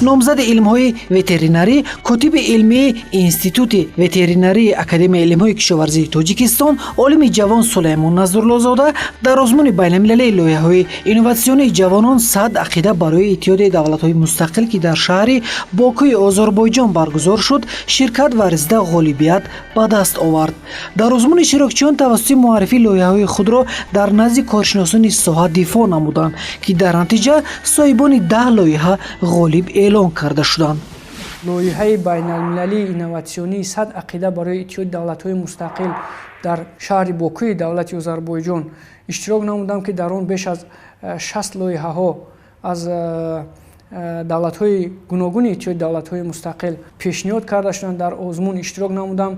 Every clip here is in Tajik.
Номзади илмҳои ветеринарӣ, котиби илмии Институти ветеринарии Академияи илмҳои кишоварзии Тоҷикистон, олими ҷавон Сулаймон Назруллозода дар озмуни байналмилалии лоиҳаҳои инноватсионии ҷавонон «100 ақида барои Иттиҳоди давлатҳои мустақил», ки дар шаҳри Бокуи Озарбойҷон баргузор шуд, ширкат варзида, ғолибият ба даст овард. Дар озмун иштирокчиён тавассути муаррифии лоиҳаҳои худро дар назди коршиносони соҳа дифоъ намуданд, ки дар натиҷа соҳибони 10 лоиҳа ғолиб эълон карда шуданд. Лоиҳаи байналмилалии инноватсионии «100 ақида барои Иттиҳоди давлатҳои мустақил» дар шаҳри Бокуи давлати Озарбойҷон иштирок намудам, ки дар он беш аз 60 лоиҳаҳо аз давлатҳои гуногуни Иттиҳоди давлатҳои мустақил пешниҳод карда шуданд. Дар озмун иштирок намудам.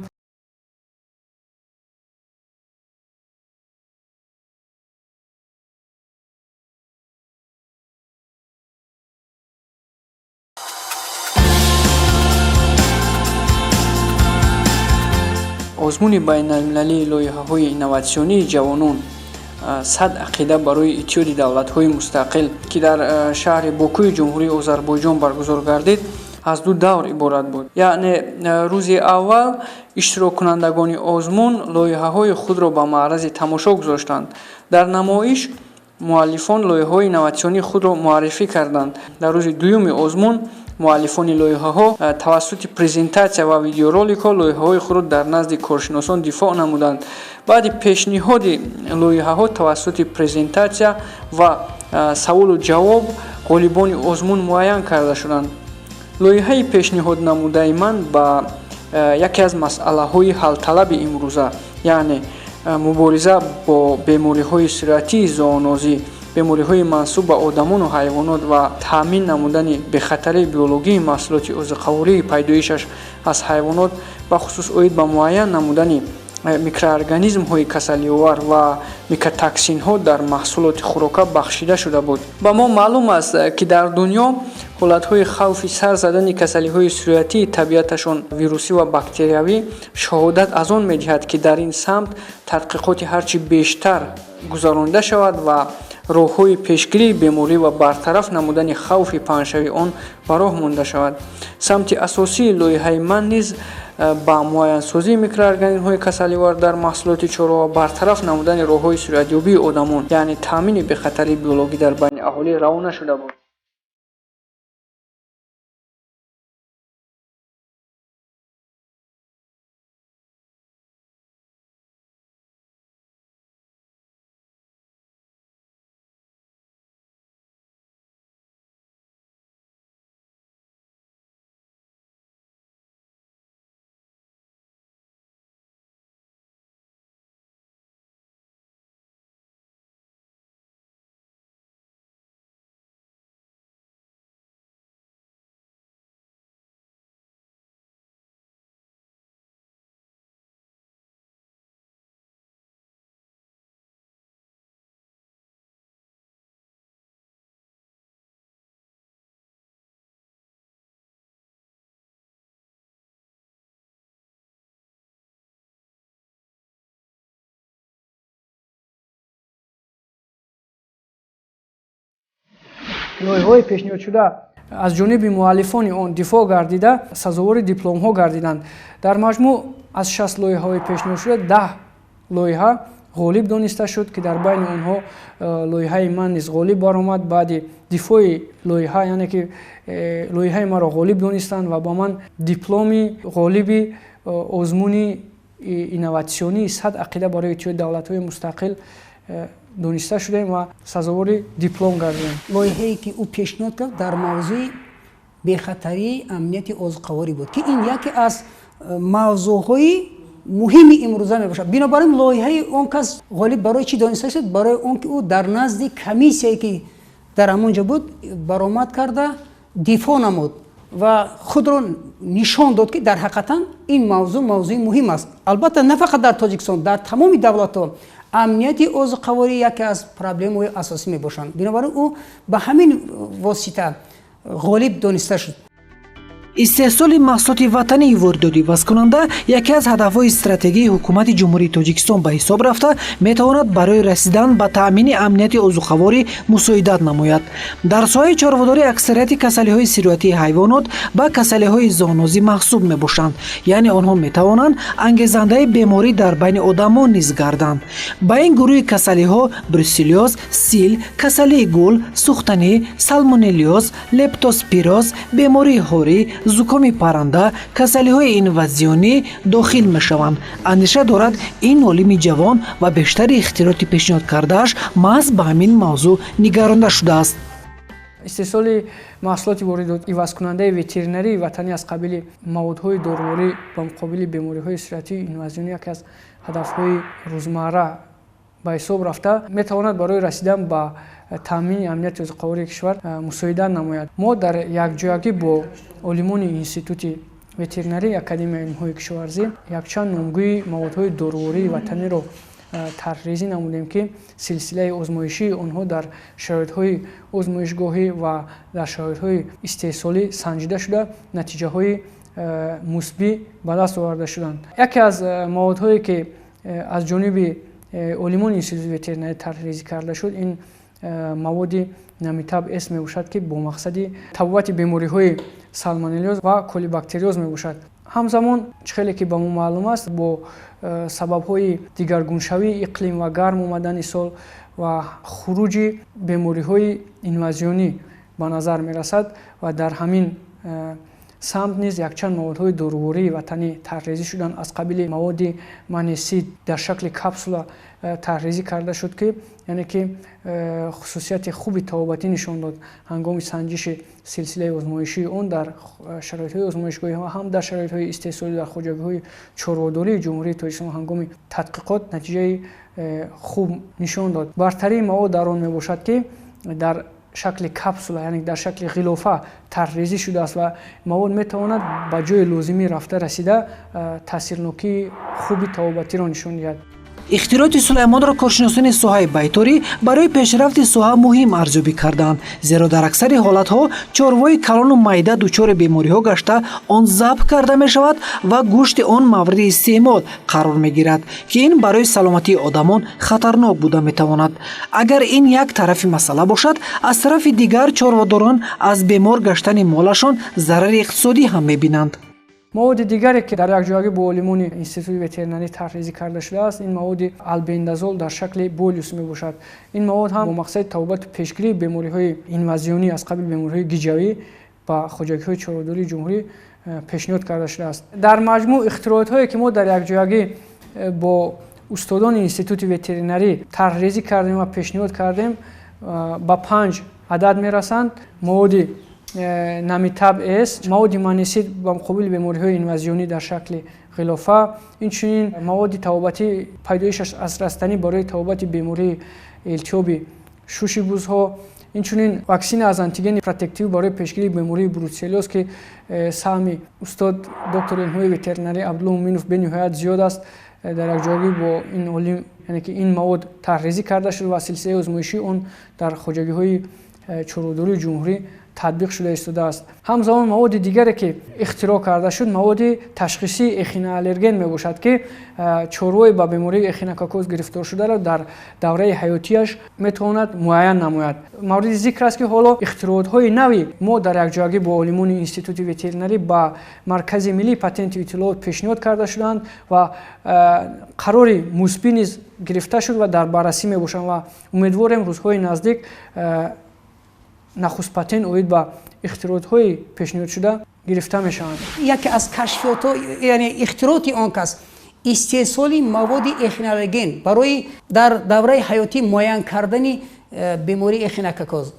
Озмуни байналмилалии лоиҳаҳои инноватсионии ҷавонон «100 ақида барои Иттиҳоди давлатҳои мустақил», ки дар шаҳри Бокуи Ҷумҳурии Озарбойҷон баргузор гардид, аз ду давр иборат буд. Яъне рӯзи аввал иштироккунандагони озмун лоиҳаҳои худро ба маърази тамошо гузоштанд. Дар намоиш муаллифон лоиҳаҳои инноватсионии худро муаррифӣ карданд. Дар рӯзи дуюми озмун муаллифони лоиҳаҳо тавассути презентатсия ва видеороликҳо лоиҳаҳои худро дар назди коршиносон дифоъ намуданд. Баъди пешниҳоди лоиҳаҳо тавассути презентатсия ва саволу ҷавоб ғолибони озмун муайян карда шуданд. Лоиҳаи пешниҳод намудаи ман ба яке аз масъалаҳои ҳалталаби имрӯза, яъне мубориза бо бемориҳои сироятии зоонозӣ, бемориҳои мансуб ба одамону ҳайвонот ва таъмин намудани бехатарии биологии маҳсулоти озуқавории пайдоишаш аз ҳайвонот, бахусус оид ба муайян намудани микроорганизмҳои касалиовар ва микотоксинҳо дар маҳсулоти хӯрока бахшида шуда буд. Ба мо маълум аст, ки дар дунё ҳолатҳои хавфи сар задани касалиҳои сироятии табиаташон вирусӣ ва бактериявӣ шаҳодат аз он медиҳад, ки дар ин самт тадқиқоти ҳарчи бештар гузаронида шавад ва роҳҳои пешгирии беморӣ ва бартараф намудани хавфи паҳншавии он ба роҳ монда шавад. Самти асосии лоиҳаи ман низ ба муайянсозии микроорганизмҳои касаливар дар маҳсулоти чорво ва бартараф намудани роҳҳои сироятёбии одамон, яъне таъмини бехатарии биологӣ дар байни аҳолӣ равона шуда буд. Лоиҳаҳои пешниҳодшуда аз ҷониби муаллифони он дифоъ гардида, сазовори дипломҳо гардиданд. Дар маҷмӯъ аз 60 лоиҳаҳои пешниҳодшуда 10 лоиҳа ғолиб дониста шуд, ки дар байни онҳо лоиҳаи ман низ ғолиб баромад. Баъди дифои лоиҳа, яъне ки лоиҳаи маро ғолиб донистанд ва ба ман дипломи ғолиби озмуни инноватсионии «100 ақида барои Иттиҳоди давлатҳои мустақил» дониста шудем ва сазовори диплом гардидем. Лоиҳае, ки ӯ пешниҳод кард, дар мавзӯи бехатарии амнияти озуқаворӣ буд, ки ин яке аз мавзӯъҳои муҳими имрӯза мебошад. Бинобар ин лоиҳаи он кас ғолиб барои чӣ дониста шуд? Барои он ки ӯ дар назди комиссияе, ки дар ҳамон ҷо буд, баромад карда, дифоъ намуд ва худро нишон дод, ки дар ҳақиқатан ин мавзӯъ мавзӯи муҳим аст. Албатта, на фақат дар Тоҷикистон, дар тамоми давлатҳо амнияти озуқаворӣ яке аз проблемаҳои асосӣ мебошанд. Бинобар ин ӯ ба ҳамин восита ғолиб дониста шуд. Истеҳсоли маҳсулоти ватании воридоти ивазкунанда яке аз ҳадафҳои стратегии Ҳукумати Ҷумҳурии Тоҷикистон ба ҳисоб рафта, метавонад барои расидан ба таъмини амнияти озуқаворӣ мусоидат намояд. Дар соҳаи чорводорӣ аксарияти касалиҳои сироятии ҳайвонот ба касалиҳои зоонозӣ маҳсуб мебошанд, яъне онҳо метавонанд ангезандаи беморӣ дар байни одамон низ гарданд. Ба ин гурӯҳи касалиҳо бруселлёз, сил, касалии гул, сӯхтанӣ, салмонеллёз, лептоспироз, бемории ҳорӣ, зукоми парранда, касалиҳои инвазионӣ дохил мешаванд. Андеша дорад ин олими ҷавон ва бештари ихтироти пешниҳод кардааш маҳз ба ҳамин мавзӯъ нигаронда шудааст. Истеҳсоли маҳсулоти воридот ивазкунандаи ветеринарии ватанӣ аз қабили маводҳои доруворӣ ба муқобили бемориҳои сироятии инвазионӣ яке аз ҳадафҳои рӯзмарра ба ҳисоб рафта, метавонад барои расидан ба таъмини амнияти озуқавории кишвар мусоидат намояд. Мо дар якҷоягӣ бо олимони Институти ветеринарии Академияи илмҳои кишоварзӣ якчанд номгӯи маводҳои дорувории ватаниро тарҳрезӣ намудем, ки силсилаи озмоишии онҳо дар шароитҳои озмоишгоҳӣ ва дар шароитҳои истеҳсолӣ санҷида шуда, натиҷаҳои мусбӣ ба даст оварда шуданд. Яке аз маводҳое, ки аз ҷониби олимони Институти ветеринарӣ тарҳрезӣ карда шуд, ин маводи Намитаб С мебошад, ки бо мақсади табобати бемориҳои салмонеллёз ва колибактериоз мебошад. Ҳамзамон, чӣ хеле ки ба мо маълум аст, бо сабабҳои дигаргуншавии иқлим ва гарм омадани сол ва хуруҷи бемориҳои инвазионӣ ба назар мерасад ва дар ҳамин самт низ якчанд маводҳои дорувории ватанӣ тарҳрезӣ шуданд. Аз қабили маводи Манесид дар шакли капсула тарҳрезӣ карда шуд, ки яъне ки хусусияти хуби табобатӣ нишон дод ҳангоми санҷиши силсилаи озмоишии он дар шароитҳои озмоишгоҳӣ ва ҳам дар шароитҳои истеҳсолӣ дар хоҷагиҳои чорводории Ҷумҳурии Тоҷикистон ҳангоми тадқиқот натиҷаи хуб нишон дод. Бартарии мавод дар он мебошад, ки дар шакли капсула, яъне дар шакли ғилофа тарҳрезӣ шудааст ва мавод метавонад ба ҷои лозимӣ рафта расида, таъсирнокии хуби табобатиро нишон диҳад. Ихтироти Сулаймонро коршиносони соҳаи байторӣ барои пешрафти соҳа муҳим арзёбӣ карданд, зеро дар аксари ҳолатҳо чорвои калону майда дучори бемориҳо гашта, он забҳ карда мешавад ва гӯшти он мавриди истеъмол қарор мегирад, ки ин барои саломатии одамон хатарнок буда метавонад. Агар ин як тарафи масъала бошад, аз тарафи дигар чорводорон аз бемор гаштани молашон зарари иқтисодӣ ҳам мебинанд. Маводи дигаре, ки дар якҷоягӣ бо олимони Институти ветеринарӣ тарҳрезӣ карда шудааст, ин маводи албендазол дар шакли болюс мебошад. Ин мавод ҳам бо мақсади табобату пешгирии бемориҳои инвазионӣ аз қабили бемориҳои гиҷавӣ ба хоҷагиҳои чорводории ҷумҳурӣ пешниҳод карда шудааст. Дар маҷмӯъ, ихтироотҳое, ки мо дар якҷоягӣ бо устодони Институти ветеринарӣ тарҳрезӣ кардем ва пешниҳод кардем, ба панҷ адад мерасанд: маводи Намитаб С, маводи Манесид ба муқобили бемориҳои инвазионӣ дар шакли ғилофа, инчунин маводи табобатӣ пайдоишаш аз растанӣ барои табобати бемории илтиҳоби шуши бузҳо, инчунин ваксина аз антигени протективӣ барои пешгирии бемории бруцеллёз, ки саҳми устод, доктори илмҳои ветеринарӣ Абдулло Муминов бениҳоят зиёд аст. Дар якҷоягӣ бо ин олим, яъне ки ин мавод тарҳрезӣ карда шуд ва силсилаи озмоишии он дар хоҷагиҳои чорводории ҷумҳурӣ татбиқ шуда истодааст. Ҳамзамон, маводи дигаре, ки ихтироъ карда шуд, маводи ташхисии эхиноаллерген мебошад, ки чорвое ба бемории эхинококкоз гирифтор шударо дар давраи ҳаётияш метавонад муайян намояд. Мавриди зикр аст, ки ҳоло ихтироотҳои нави мо дар якҷоягӣ бо олимони Институти ветеринарӣ ба Маркази миллии патенти иттилоот пешниҳод карда шуданд ва қарори мусбӣ низ гирифта шуд ва дар баррасӣ мебошанд ва умедворем, рӯзҳои наздик нахуст патент оид ба ихтироотҳои пешниҳодшуда гирифта мешаванд. Яке аз кашфиётҳо, яъне ихтироти он кас, истеҳсоли маводи эхиноаллерген барои дар давраи ҳаётӣ муайян кардани бемории эхинококкоз.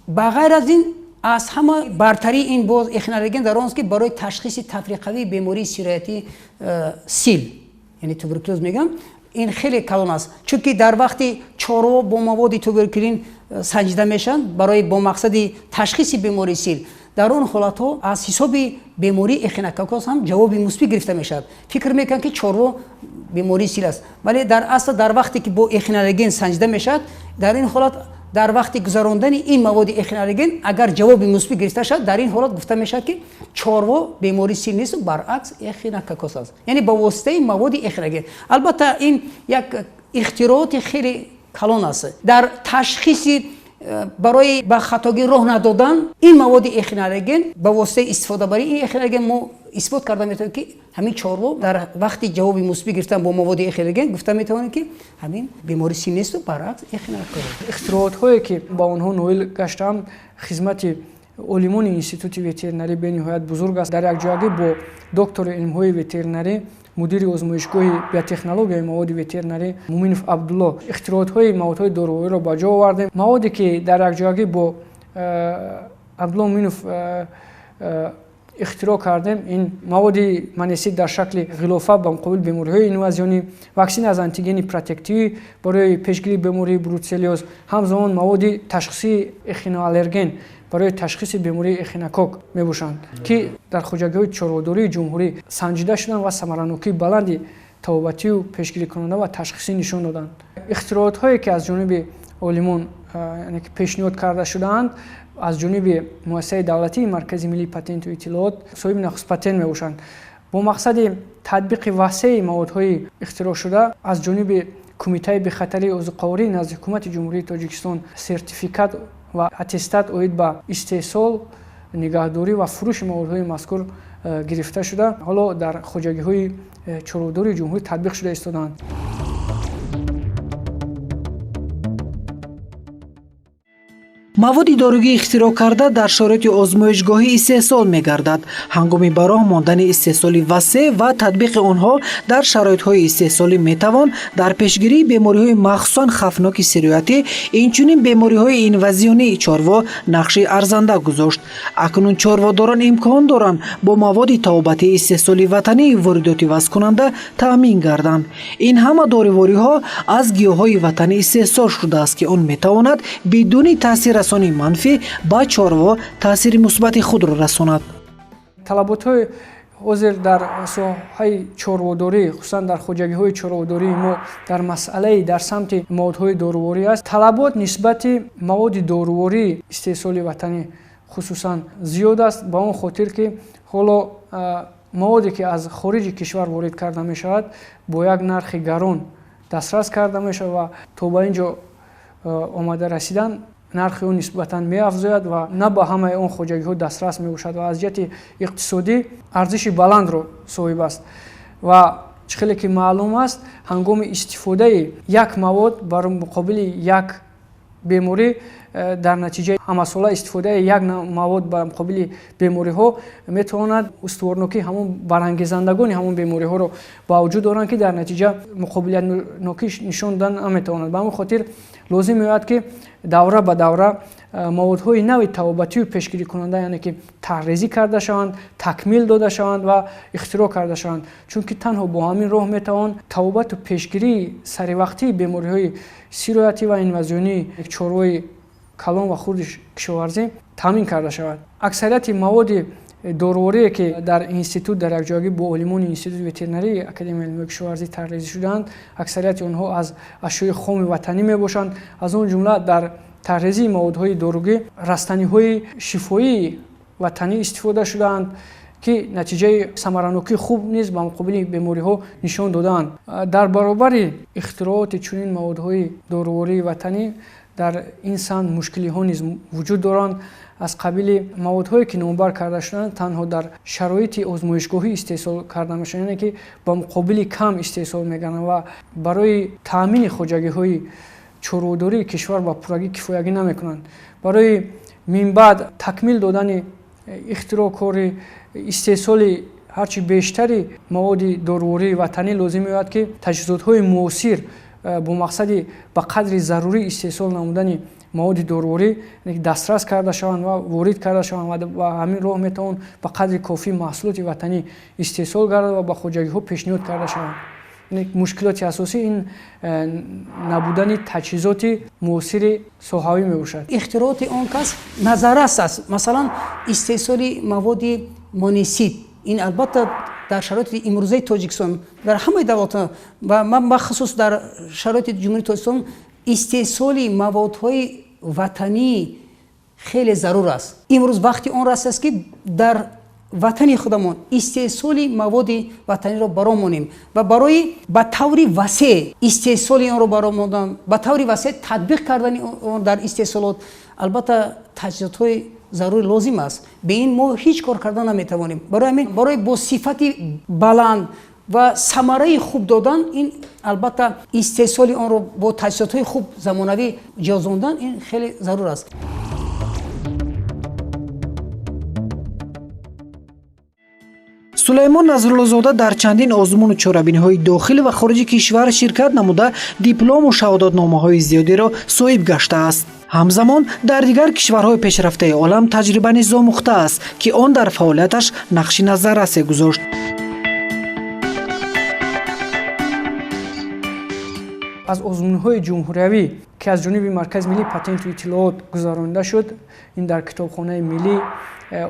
Ба ғайр аз ин, аз ҳама бартарии ин боз эхиноаллерген дар он аст, ки барои ташхиси тафриқавии бемории сироятӣ сил, яъне туберкулёз мегӯям, ин хеле калон аст, чунки дар вақти чорво бо маводи туберкулин санҷида мешаванд барои бо мақсади ташхиси бемории сил, дар он ҳолатҳо аз ҳисоби бемории эхинококкоз ҳам ҷавоби мусбӣ гирифта мешавад. Фикр мекунанд, ки чорво бемории сил аст, вале дар асл дар вақте ки бо эхиноаллерген санҷида мешавад, дар ин ҳолат Дар вақти гузарондани ин маводи эхиноаллерген агар ҷавоби мусбӣ гирифта шавад, дар ин ҳолат гуфта мешавад, ки чорво бемории сил нест, баръакс эхинококкоз аст, яъне ба воситаи маводи эхиноаллерген. Албатта, ин як ихтирооти хеле калон аст дар ташхиси, барои ба хатогӣ роҳ надодан. Ин маводи эхиноаллерген, ба воситаи истифодабарии ин эхиноаллерген мо исбот карда метавонем, ки ҳамин чорво дар вақти ҷавоби мусбӣ гирифтан бо маводи эхиноаллерген гуфта метавонем, ки ҳамин бемории сил несту баръакс эхинококкоз. Ихтироотҳое, ки ба онҳо ноил гаштаам, хизмати олимони Институти ветеринарӣ бениҳоят бузург аст. Дар якҷоягӣ бо доктори илмҳои ветеринарӣ, мудири озмоишгоҳи биотехнологияи маводи ветеринарӣ Муминов Абдулло ихтироотҳои маводҳои дорувориро ба ҷо овардем. Маводе, ки дар якҷоягӣ бо Абдулло Муминов ихтироъ кардем, ин маводи манесид дар шакли ғилофа ба муқобили бемориҳои инвазионӣ, ваксина аз антигени протективӣ барои пешгирии бемории бруцеллиоз, ҳамзамон маводи ташхисии эхиноаллерген барои ташхиси бемории эхинококк мебошанд, ки дар хоҷагиҳои чорводории ҷумҳурӣ санҷида шуданд ва самаранокии баланди табобатию пешгирикунанда ва ташхисӣ нишон доданд. Ихтироотҳое, ки аз ҷониби олимон пешниҳод карда шудаанд, аз ҷониби Муассисаи давлатии Маркази миллии патенту иттилоот соҳиби нахуст патент мебошанд. Бо мақсади татбиқи васеи маводҳои ихтироъшуда аз ҷониби Кумитаи бехатарии озуқаворӣ назди Ҳукумати Ҷумҳурии Тоҷикистон сертификат ва аттестат оид ба истеҳсол, нигаҳдорӣ ва фурӯши маводҳои мазкур гирифта шуда, ҳоло дар хоҷагиҳои чорводории ҷумҳурӣ татбиқ шуда истодаанд. Маводи доругӣ ихтироъ карда дар шароити озмоишгоҳӣ истеҳсол мегардад. Ҳангоми ба роҳ мондани истеҳсоли васеъ ва татбиқи онҳо дар шароитҳои истеҳсолӣ метавон дар пешгирии бемориҳои махсусан хавфноки сироятӣ, инчунин бемориҳои инвазионии чорво нақши арзанда гузошт. Акнун чорводорон имкон доранд бо маводи табобатии истеҳсоли ватании воридотивазкунанда таъмин гарданд. Ин ҳама дорувориҳо аз гиёҳҳои ватанӣ истеҳсол шудааст, ки он метавонад бидуни таъсир расонии манфӣ ба чорво таъсири мусбати худро расонад. Талаботҳои ҳозир дар соҳаи чорводорӣ, хусусан дар хоҷагиҳои чорводории мо, дар масъалаи дар самти маводҳои доруворӣ аст. Талабот нисбати маводи дорувории истеҳсоли ватанӣ хусусан зиёд аст, ба он хотир ки ҳоло маводе, ки аз хориҷи кишвар ворид карда мешавад, бо як нархи гарон дастрас карда мешавад ва то ба ин ҷо омада расидан нархи он нисбатан меафзояд ва на ба ҳамаи он хоҷагиҳо дастрас мебошад ва аз ҷиҳати иқтисодӣ арзиши баландро соҳиб аст. Ва чӣ хеле ки маълум аст, ҳангоми истифодаи як мавод бар муқобили як беморӣ, дар натиҷаи ҳамасола истифодаи як мавод ба муқобили бемориҳо метавонад устуворнокии ҳамон барангезандагони ҳамон бемориҳоро ба вуҷуд оранд, ки дар натиҷа муқобилиятнокӣ нишон додан наметавонад. Ба ҳамин хотир лозим меояд, ки давра ба давра маводҳои нави табобатию пешгирикунанда, яъне ки тарҳрезӣ карда шаванд, такмил дода шаванд ва ихтироъ карда шаванд, чунки танҳо бо ҳамин роҳ метавон табобату пешгирии саривақтии бемориҳои сироятӣ ва инвазионии чорвои калон ва хурди кишоварзӣ таъмин карда шавад. Аксарияти маводи доруворие, ки дар институт дар якҷоягӣ бо олимони Институти ветеринарии Академияи илмҳои кишоварзӣ тарҳрезӣ шудаанд, аксарияти онҳо аз ашёи хоми ватанӣ мебошанд. Аз он ҷумла дар тарҳрезии маводҳои доругӣ растаниҳои шифоии ватанӣ истифода шудаанд, ки натиҷаи самаранокии хуб низ ба муқобили бемориҳо нишон додаанд. Дар баробари ихтирооти чунин маводҳои дорувории ватанӣ дар ин самт мушкилиҳо низ вуҷуд доранд, аз қабили маводҳое, ки номбар карда шуданд, танҳо дар шароити озмоишгоҳӣ истеҳсол карда мешаванд, яъне ки ба муқобили кам истеҳсол мегарданд ва барои таъмини хоҷагиҳои чорводории кишвар ба пуррагӣ кифоягӣ намекунанд. Барои минбаъд такмил додани ихтироъкорӣ, истеҳсоли ҳарчи бештари маводи дорувории ватанӣ лозим меояд, ки таҷҳизотҳои муосир бо мақсади ба қадри зарурӣ истеҳсол намудани маводи доруворӣ дастрас карда шаванд ва ворид карда шаванд ва ба ҳамин роҳ метавон ба қадри кофӣ маҳсулоти ватанӣ истеҳсол гардад ва ба хоҷагиҳо пешниҳод карда шаванд. Мушкилоти асосӣ ин набудани таҷҳизоти муосири соҳавӣ мебошад. Ихтирооти он кас назаррас аст. Масалан, истеҳсоли маводи монисид, ин албатта дар шароити имрӯзаи Тоҷикистон, дар ҳамаи давлатҳо ва ман бахусус дар шароити Ҷумҳурии Тоҷикистон истеҳсоли маводҳои ватанӣ хеле зарур аст. Имрӯз вақти он расидааст, ки дар ватани худамон истеҳсоли маводи ватаниро баромонем ва барои ба таври васеъ истеҳсоли онро баромондан, ба таври васеъ татбиқ кардани он дар истеҳсолот албатта таҷҳизотҳои зарурӣ лозим аст. Бе ин мо ҳеҷ кор карда наметавонем. Барои ҳамин барои бо сифати баланд ва самараи хуб додан ин албатта истеҳсоли онро бо таҷҳизотҳои хуб замонавӣ ҷиҳозондан ин хеле зарур аст. Сулаймон Назруллозода дар чандин озмуну чорабиниҳои дохил ва хориҷи кишвар ширкат намуда, диплому шаҳодатномаҳои зиёдеро соҳиб гаштааст. Ҳамзамон дар дигар кишварҳои пешрафтаи олам таҷриба низ омӯхтааст, ки он дар фаъолияташ нақши назаррасе гузошт. Аз озмунҳои ҷумҳуриявӣ, ки аз ҷониби Маркази миллии патенту иттилоот гузаронида шуд, ин дар китобхонаи миллӣ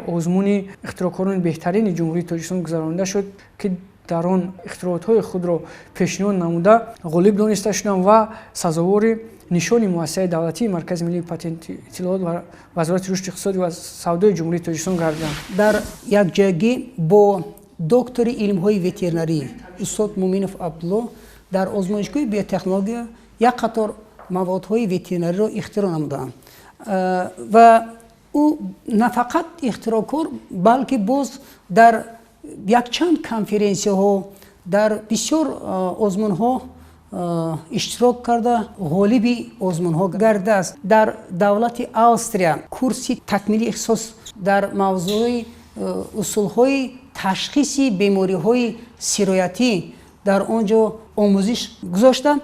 озмуни ихтироъкорони беҳтарини Ҷумҳурии Тоҷикистон гузаронида шуд, ки дар он ихтироотҳои худро пешниҳод намуда ғолиб дониста шудам ва сазовори нишони муассисаи давлатии Маркази миллии патенти иттилоот ва Вазорати рушди иқтисодӣ ва савдои Ҷумҳурии Тоҷикистон гардидам. Дар якҷоягӣ бо доктори илмҳои ветеринарӣ устод Муминов Абдулло дар озмоишгоҳи биотехнология як қатор маводҳои ветеринариро ихтироъ намудаанд ва ӯ на фақат ихтироъкор, балки боз дар якчанд конференсияҳо, дар бисёр озмунҳо иштирок карда, ғолиби озмунҳо гардидааст. Дар давлати Австрия курси такмили ихтисос дар мавзӯи усулҳои ташхиси бемориҳои сироятӣ дар он ҷо омӯзиш гузошта,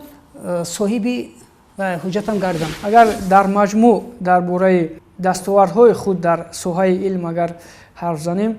соҳиби ҳуҷҷатам гардам. Агар дар маҷмӯъ дар бораи дастовардҳои худ дар соҳаи илм агар ҳарф занем,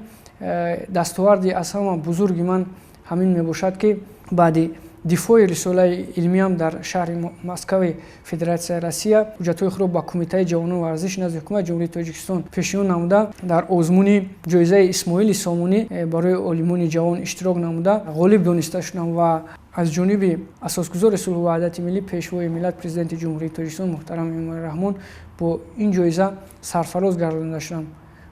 дастоварди аз ҳама бузурги ман ҳамин мебошад, ки баъди дифои рисолаи илмиам дар шаҳри Москваи Федератсияи Россия ҳуҷҷатҳои худро ба Кумитаи ҷавонон ва варзиш назди Ҳукумати Ҷумҳурии Тоҷикистон пешниҳод намуда, дар озмуни ҷоизаи Исмоили Сомонӣ барои олимони ҷавон иштирок намуда ғолиб дониста шудам ва аз ҷониби асосгузори сулҳу ваҳдати миллӣ, Пешвои миллат, Президенти Ҷумҳурии Тоҷикистон муҳтарам Эмомалӣ Раҳмон бо ин ҷоиза сарфароз гардонида шудам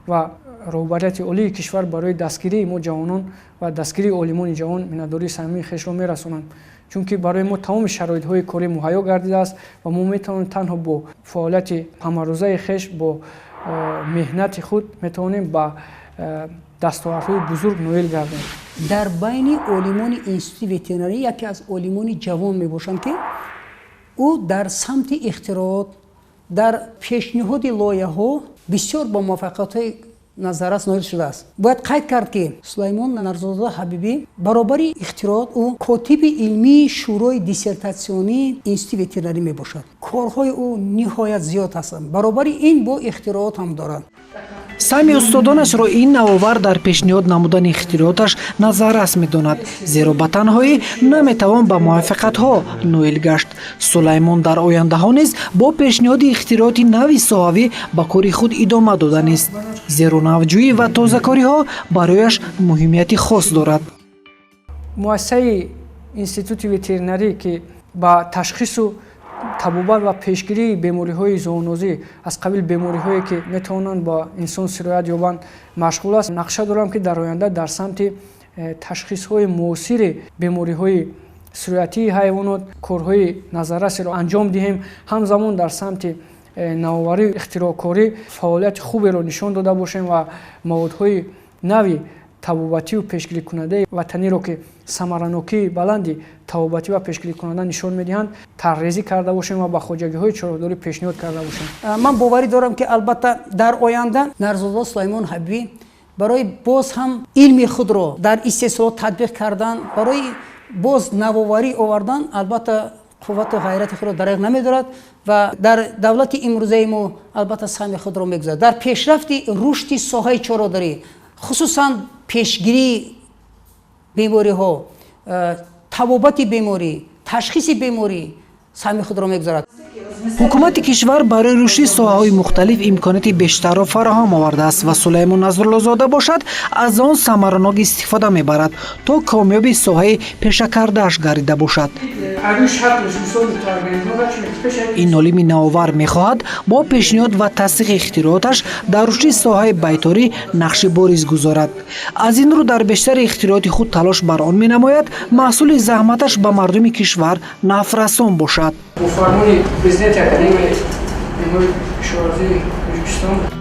ва роҳбарияти олии кишвар барои дастгирии мо ҷавонон ва дастгирии олимони ҷавон миннатдории самимии хешро мерасонанд, чунки барои мо тамоми шароитҳои корӣ муҳайё гардидааст ва мо метавонем танҳо бо фаъолияти ҳамарӯзаи хеш, бо меҳнати худ метавонем ба дастовардҳои бузург ноил гардем. Дар байни олимони институти ветеринарӣ яке аз олимони ҷавон мебошанд, ки ӯ дар самти ихтироот, дар пешниҳоди лоиҳаҳо бисёр бо муваффақиятҳои назаррас ноил шудааст. Бояд қайд кард, ки Сулаймон Нарзуллозода Ҳабибӣ баробари ихтироот ӯ котиби илмии Шӯрои диссертатсионии институти ветеринарӣ мебошад. Корҳои ӯ ниҳоят зиёд ҳастанд, баробари ин бо ихтироот ҳам дорад. Саҳми устодонашро ин навовар дар пешниҳод намудани ихтирооташ назаррас медонад, зеро ба танҳоӣ наметавон ба муваффақиятҳо ноил гашт. Сулаймон дар ояндаҳо низ бо пешниҳоди ихтирооти нави соҳавӣ ба кори худ идома доданист, зеро навҷӯӣ ва тозакориҳо барояш муҳимияти хос дорад. Муассисаи институти ветеринарӣ, ки ба ташхису табобат ва пешгирии бемориҳои зоонозӣ аз қабили бемориҳое, ки метавонанд ба инсон сироят ёбанд, машғул аст, нақша дорам, ки дар оянда дар самти ташхисҳои муосири бемориҳои сироятии ҳайвонот корҳои назаррасеро анҷом диҳем. Ҳамзамон дар самти навоварию ихтироъкорӣ фаъолияти хуберо нишон дода бошем ва маводҳои нави табобатию пешгирикунандаи ватаниро, ки самаранокии баланди табобатӣ ва пешгирикунанда нишон медиҳанд, тарҳрезӣ карда бошем ва ба хоҷагиҳои чорводорӣ пешниҳод карда бошем. Ман боварӣ дорам, ки албатта дар оянда Нарзулло Сулаймон Ҳабибӣ барои боз ҳам илми худро дар истеҳсолот татбиқ кардан, барои боз навоварӣ овардан албатта қуввату ғайрати худро дареғ намедорад ва дар давлати имрӯзаи мо албатта саҳми худро мегузорад дар пешрафти рушди соҳаи чорводорӣ, хусусан пешгирии бемориҳо, табобати беморӣ, ташхиси беморӣ саҳми худро мегузорад. Ҳукумати кишвар барои рушди соҳаҳои мухталиф имконияти бештарро фароҳам овардааст ва Сулаймон Назруллозода бошад, аз он самаранок истифода мебарад, то комёби соҳаи пешакардааш гардида бошад. Ин олими навовар мехоҳад бо пешниҳод ва тасдиқи ихтирооташ дар рушди соҳаи байторӣ нақши бориз гузорад. Аз ин рӯ дар бештари ихтирооти худ талош бар он менамояд, маҳсули заҳматаш ба мардуми кишвар нафрасон бошад. Бо фармони президенти Академияи илмҳои кишоварзии Тоҷикистон.